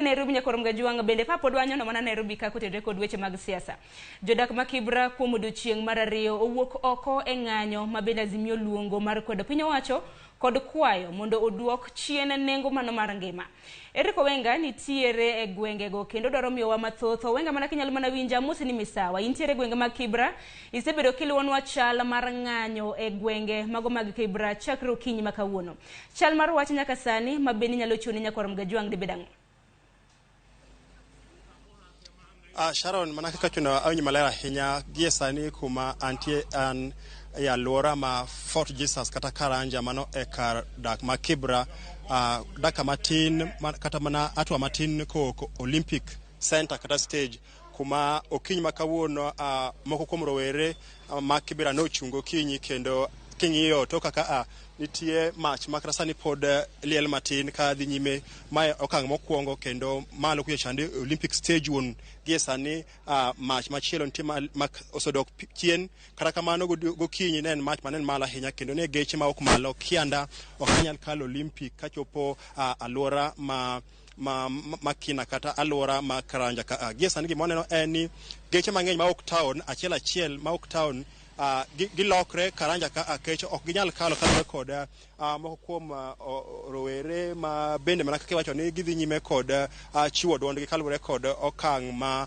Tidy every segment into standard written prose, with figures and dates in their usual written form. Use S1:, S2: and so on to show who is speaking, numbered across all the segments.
S1: Nairobi nyakoro Mgajuang' bende ka pod wanyono mana Nairobi ka kotenore kod weche mag siasa. Jodak ma Kibra kuom odiochieng' mar ariyo owuok oko e ng'anyo ma bende Azimio luongo mar kwedo piny owacho kod kwayo mondo oduok chien nengo mano mar ngima. Eric Owenga nitiere e gwengego kendo dwaro miyowa mathoth. Owenga mana kinyalo mana winja amosi ni misawa. Intiere e gwenge mag Kibra, isebedo kiluwonwa chal mar ng'anyo e gwenge mago mag Kibra chakre okinyi ma kawuono. Chal mar wach nyaka sani ma bende inyalo chiwo ne nyakwar Mgajwang' dibed ang'o?
S2: Sharon, mana kaka chuno awinjo maler ahinya gie sani kuma antie an e alwora ma Fort Jesus kata Karanja mano e kar dak ma Kibra dakika matin kata mana hatua matin kowuok Olympic Center kata stage kuma okinyi ma kawuono moko kuom rowere ma Kibra nochung' gokinyi kendo king'iyo to kaka nitie mach ma kata sani pod liel matin ka dhi nyime. Mae okang' mokwongo kendo malo kucha chande Olympic stage wuon gie sani mach machielo nitie ma osedok chien. Kata kamano gokinyi ne en mach mane malo ahinya kendo ne geche ma ok malo kianda ok nyal kalo Olympic kachopo alwora ma Makina kata alwora ma Karanja ka. Gie sani gima waneno en ni geche mang'eny ma ok town achiel achiel ma ok town gilokre Karanja ka kech ok ginyal kalo kaluwore kod moko kuom rowere ma bende mana kaka iwacho ni gidhi nyime kod chiwo duondgi kaluwore kod okang' ma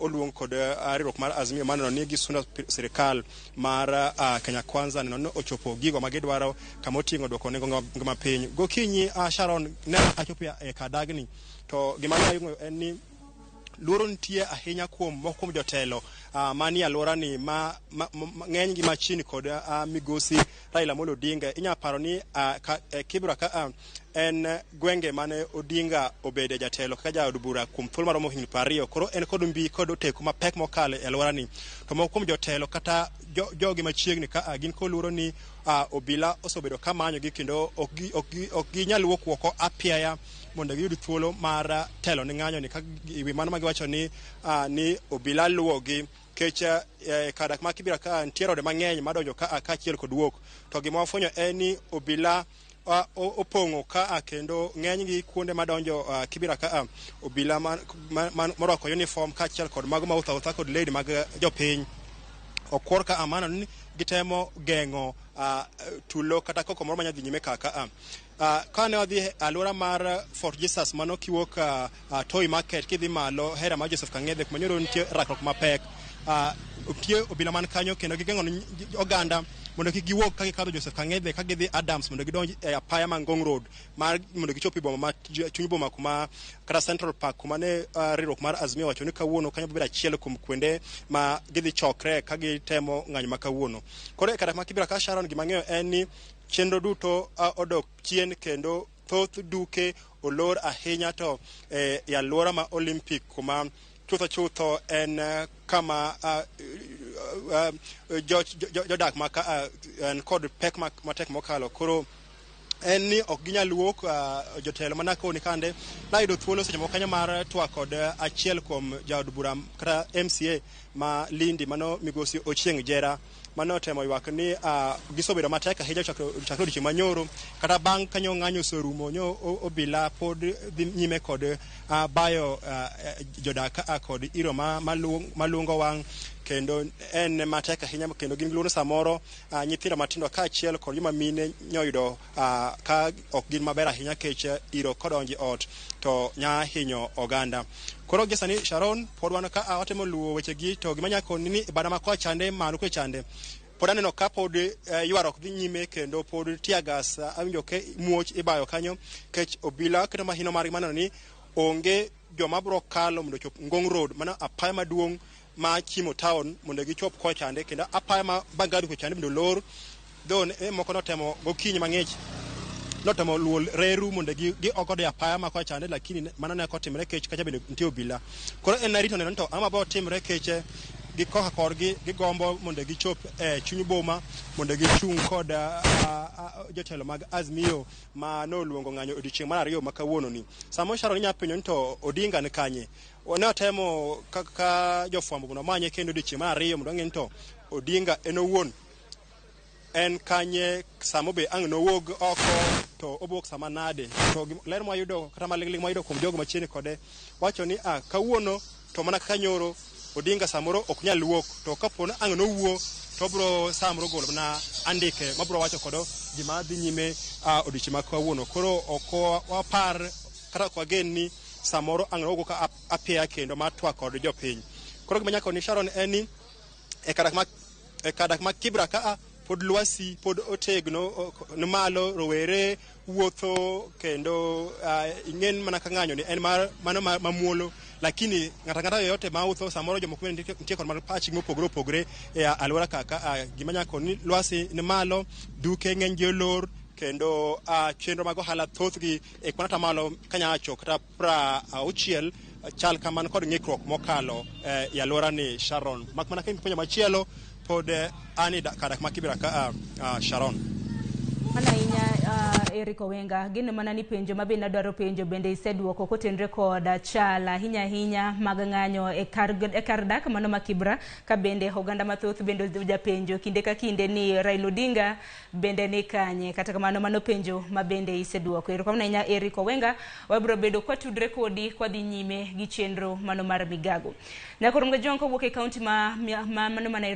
S2: oluong kod riwruok mar Azimio mar neno ni gisundo sirikal mar Kenya Kwanza neno ni ochopo gigo ma gidwaro kama oting'o duoko nengo ngima piny. Gokinyi Sharon ne achopo e kar dagni to gima ne ayudo en ni luoro nitie ahinya kuom moko kuom jotelo manie alwora ni ma ng'eny gi machini kod migosi Raila Amolo Odinga. Inya paro ni Kibra ka en gwenge mane Odinga obede jatelo kaka jaod bura kuom thuolo maromo higni 20. Koro en kod mbi kod oteku mapek mokalo e alwora ni. To moko kuom jotelo kata jogi machiegni ka gin kod luoro ni obila osebedo ka manyogi kendo ok ginyal wuok oko apiaya mondo giyud thuolo mar telo ne ng'anyo ni ka wi mano ma giwacho ni obila luwogi kech kar dak ma Kibra ka nitie rode mang'eny madonjo ka kaachiel kod wuok to gima wafwenyo en ni obila opong'o ka kendo ng'enygi kuonde madonjo Kibra ka obila morwako uniform kaachiel kod mago mawuotho awuotha kod lewni mag jopiny okwor ka mano ni gitemo geng'o tulo kata koko moro manya dhi nyime ka ka. Kane wadhi e alwora mar Fort Jesus mano kiwuok Toi Market kidhi malo hera mar Joseph Kang'ethe kuma nyoro nitie rakruok mapek nitie obila man kanyo kendo gigeng'o oganda mondo kik giwuog ka gikadho Joseph Kang'ethe ka gidhi Adams mondo gidonj e apaya ma Ngong Road mar mondo gichop e boma ma chuny boma kuma kata Central Park kuma ne riwruok mar Azimio owacho ni kawuono kanyo biro bedo achiel kuom kuonde ma gidhi chokre ka gitemo ng'anyo ma kawuono. Koro e kar dak ma Kibra ka Sharon gima ang'eyo en ni chenro duto odok chien kendo thoth duke olor ahinya to e alwora ma Olympic kuma chutho chutho en kama jodak ma ka en kod pek matek mokalo. Koro en ni ok ginyal wuok jotelo mana koni kande nayudo thuolo seche moko kanyo mar twak kod achiel kuom jaod bura kata MCA ma Lindi mano migosi Ochieng' Jera mane otemo ywak ni gisebedo matek ahinya chakre odiochieng' manyoro kata bang' kanyo ng'anyo oserumo nyo obila pod dhi nyime kod bayo jodak ka kod iro malungo wang' kendo en matek ahinya kendo gin luoro samoro nyithindo matindo kaachiel kod joma mine nyoyudo ka ok gin maber ahinya kech iro kodonjo e ot to nya hinyo oganda. Koro gie sani Sharon pod wan ka watemo luwo wechegi to gima nyako ni bada ma kocha chande malo kocha chande pod aneno ka pod ywaruok dhi nyime kendo pod tear gas awinjo ka muoch ibayo kanyo kech obila keto mahino margi maneno ni onge joma bro kalo mondo ochop Ngong Road mano apaya maduong' ma chimo town mondo gichop kocha chande kendo apaya ma Mbagathi kocha chande mondo olor dho moko notemo gokinyi mang'ich notemo luwo reru mondo gi ogodo e apaya ma kocha chande lakini mano ne ok otimore kech kacha bende nitie obila. Koro en arito neno ni to ang'o mabiro timore kech gi koka korgi gigombo mondo gichop e chuny boma mondo gichung' kod jotelo mag Azimio ma noluongo ng'anyo odiochieng' mar ariyo ma kawuono ni. Samo Sharon inya penjo ni to Odinga ni kanye? Ne otemo kaka jofwambo mondo omanye kendo odiochieng' mar ariyo mondo wang'e ni to Odinga en owuon en kanye samo be ang' nowuog oko To obok sama nade? To ler mwayudo kata maling'ling' mwayudo kuom jogo machiegni kode wacho ni kawuono to mana kaka nyoro Odinga samoro ok nyal wuok, to kapo ni ang' nowuo to obro samoro golo mana andike mabro wacho kodo gima dhi nyime odiochieng' ma kawuono. Koro ok wapar kata ok wagen ni samoro ang' nowuok ka apiya kendo mar twak kod jopiny. Koro gima nyaka ni Sharon en ni e kar dak ma Kibra ka pod lwasi pod otegno ni malo, rowere wuotho kendo ing'en mana ka ng'anyo ni en mar mano mamuolo, lakini ng'ato ang'ata yoyote ma wuotho samoro jomoko bende nitie kod mar pachgi mopogore opogore e alwora kaka. Gima nyaka ni lwasi ni malo, duke ng'eny gi olor kendo chenro mag ohala thothgi e kwan atamalo kanyawacho kata 60 chal kamano kod ng'ikruok mokalo e alwora ni Sharon. Mak mana ka penjo machielo pod an e kar dak ma Kibra ka, Sharon.
S1: Mana ahinya, Eric Owenga, gin mana ni penjo ma bende adwaro penjo bende iseduoko kotenre kod chal ahinya ahinya mag ng'anyo e kar dak mano ma Kibra, ka bende oganda mathoth bende japenjo kinde ka kinde ni Raila Odinga bende ni kanye. Kata kamano, mano penjo ma bende iseduoko. Erokamano ahinya, Eric Owenga. Wabiro bedo kwatudre kodi kwadhi nyime gi chenro mano mar migago. Nyakoro Mgajwang' kowuok e kaunti ma mano ma Nairobi.